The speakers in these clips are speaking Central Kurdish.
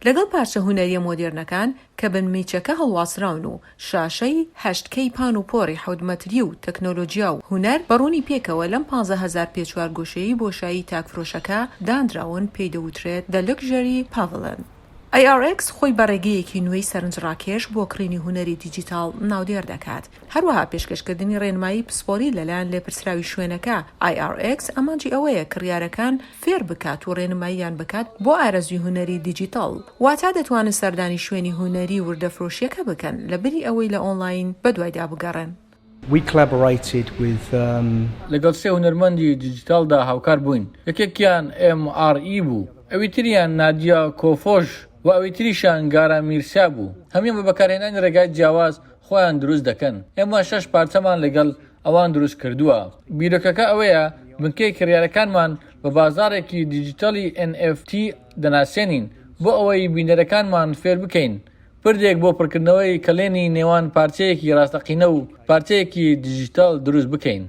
لەگەڵ پارچە هونەرییە مۆدێرنەکان کە بنمیچەکە هەڵواسراون و شاشەی هەشت کەی پان و پۆڕی حەوت مەتری و تەکنۆلۆجیا و هونەر بە ڕوونی پێکەوە لەم 15,000 پێ چوارگۆشەیەی بۆشایی تاکفرۆشەکە دانراون پێی دەوترێت The Luxury Pavilion. ARX خۆی بە ڕێگەیەکی نوێی سەرنجڕاکێش بۆ کڕینی هونەری دیجیتاڵ ناودێر دەکات. هەروەها پێشکەشکردنی ڕێنمایی پسپۆری لەلایەن لێپرسراوی شوێنەکە، IRX، ئامانجی ئەوەیە کڕیارەکان فێر بکات و ڕێنماییان بکات بۆ ئارەزووی هونەری دیجیتاڵ. واتە دەتوانن سەردانی شوێنی هونەری وردەفرۆشییەکە بکەن لەبری ئەوەی لە ئۆنلاین بەدوایدا بگەڕێن. We collaborated with. لەگەڵ سێ هونەرمەندی دیجیتاڵدا هاوکار بووین، یەکێکیان ئێم ئاڕ ئی بوو، ئەوی تریان نادیا کۆفۆش و ئەوی تریشیان گارا میرسیا بوو. هەموویان بە بەکارهێنانی ڕێگای جیاواز خۆیان دروست دەکەن، ئێمە شەش پارچەمان لەگەڵ ئەوان دروست کردووە. بیرۆکەکە ئەوەیە بنکەی کڕیارەکانمان بە بازاڕێکی دیجیتەڵی ئێن ئێف تی دەناسێنین بۆ ئەوەی بینەرەکانمان فێر بکەین پردێک بۆ پڕکردنەوەی کەلێنی نێوان پارچەیەکی ڕاستەقینە و پارچەیەکی دیجیتەڵ دروست بکەین.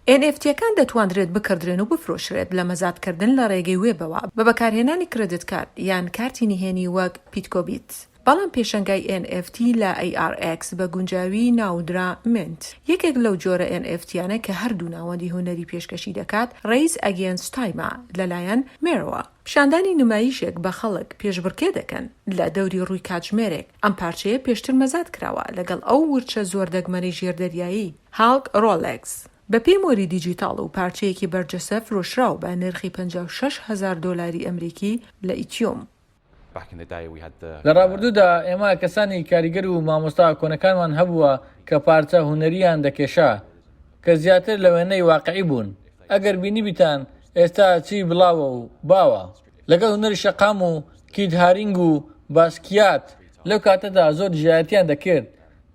ئێن ئێف تیەکان دەتواندرێت بکڕدرێن و بفرۆشرێت لە مەزادکردن لە ڕێگەی وێبەوە بە بەکارهێنانی credit card یان کارتی نهێنی وەک پیتکۆبیت. بەڵام پێشەنگای ئێن ئێف تی لە ئەی ئاڕ ئێکس بە گونجاوی ناودرا Mint. یەکێک لەو جۆرە ئێن ئێف تیانە کە هەردوو ناوەندی هونەری پێشکەشی دەکات Race Against Time ە لەلایەن مێرۆوە. پیشاندانی نمایشێک بە خەڵک پێشبڕکێ دەکەن لە دەوری ڕووی کاتژمێرێک. ئەم پارچەیە پێشتر مەزاد کراوە لەگەڵ ئەو ورچە زۆر دەگمەنەی ژێردەریایی، هاڵک ڕۆلێکس، بە پێی مۆری دیجیتاڵ و پارچەیەکی بەرجەستە فرۆشراو بە نرخی 56 هەزار دۆلاری ئەمریکی لە ئیتیۆم. لە ڕابردوودا ئێمە کەسانی کاریگەر و مامۆستا کۆنەکانمان هەبووە کە پارچە هونەرییان دەکێشا کە زیاتر لە وێنەی واقعی بوون. ئەگەر بینیبیتان ئێستا چی بڵاوە و باوە لەگەڵ هونەری شەقام و کیت هارینگ و باسکیات لەو کاتەدا زۆر دژایەتیان دەکرد،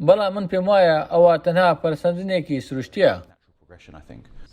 بەڵام من پێموایە ئەوە تەنها پەرەسەندنێکی سروشتییە.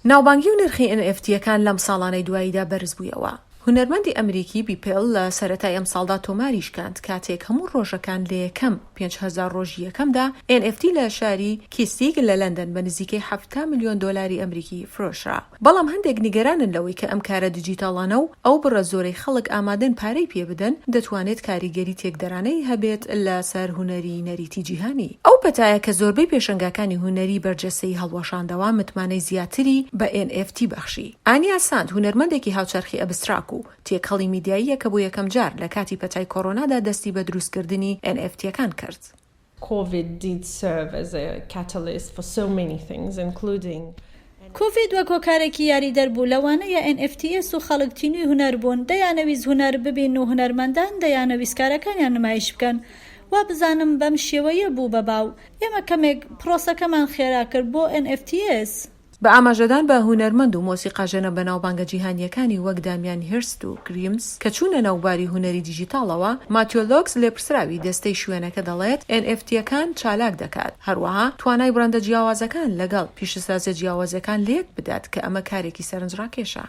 ناوبانگی و نرخی ئێن ئێف تییەکان لەم ساڵانەی دواییدا بەرزبوویەوە. هونەرمەندی ئەمریکی بیپێل لە سەرەتای ئەمساڵدا تۆماری شکاند کاتێک هەموو ڕۆژەکان لە یەکەم 5000 ڕۆژی یەکەمدا ئێن ئێف تی لە شاری کیستیک لە لەندەن بە نزیکەی 70 ملیۆن دۆلاری ئەمریکی فرۆشرا. بەڵام هەندێک نیگەرانن لەوەی کە ئەم کارە دیجیتاڵانە و ئەو بڕە زۆرەی خەڵک ئامادەن پارەی پێ بدەن دەتوانێت کاریگەری تێکدەرانەی هەبێت لە سەر هونەری نەریتی جیهانی. ئەو پەتایە کە زۆربەی پێشەنگاکانی هونەری بەرجەستەیی هەڵوەشاندەوە متمانەی زیاتری بە ئێن ئێف تی بەخشی. ئانیا ساند هونەرمەندێکی هاوچەرخی ئەبستراک و تێکەڵی میدیاییە کە بۆ یەکەمجار لە کاتی پەتای کۆرۆنادا دەستی بە دروستکردنی ئێن ئێف تیەکان کرد. Covid did serve as a catalyst for so many things including. کۆڤید وەک هۆکارێکی یاریدەر بوو، لەوانەیە NFTs و خەڵک تینووی هونەر بوون، دەیانەویست هونەر ببینن و هونەرمەندان دەیانەویست کارەکانیان نمایش بکەن. وا بزانم بەم شێوەیە بوو بە باو. ئێمە کەمێک پرۆسەکەمان خێرا کرد بۆ NFTs. بە ئاماژەدان بە هونەرمەند و مۆسیقاژەنە بەناوبانگە جیهانییەکانی وەک دامیان هێرست و گریمس کە چوونە ناو بواری هونەری دیجیتاڵەوە، ماتیۆ لۆکس لێپرسراوی دەستەی شوێنەکە دەڵێت ئێن ئێف تییەکان چالاک دەکات، هەروەها توانای بڕەندە جیاوازەکان لەگەڵ پیشەسازییە جیاوازەکان لەیەک بدات کە ئەمە کارێکی سەرنجڕاکێشە.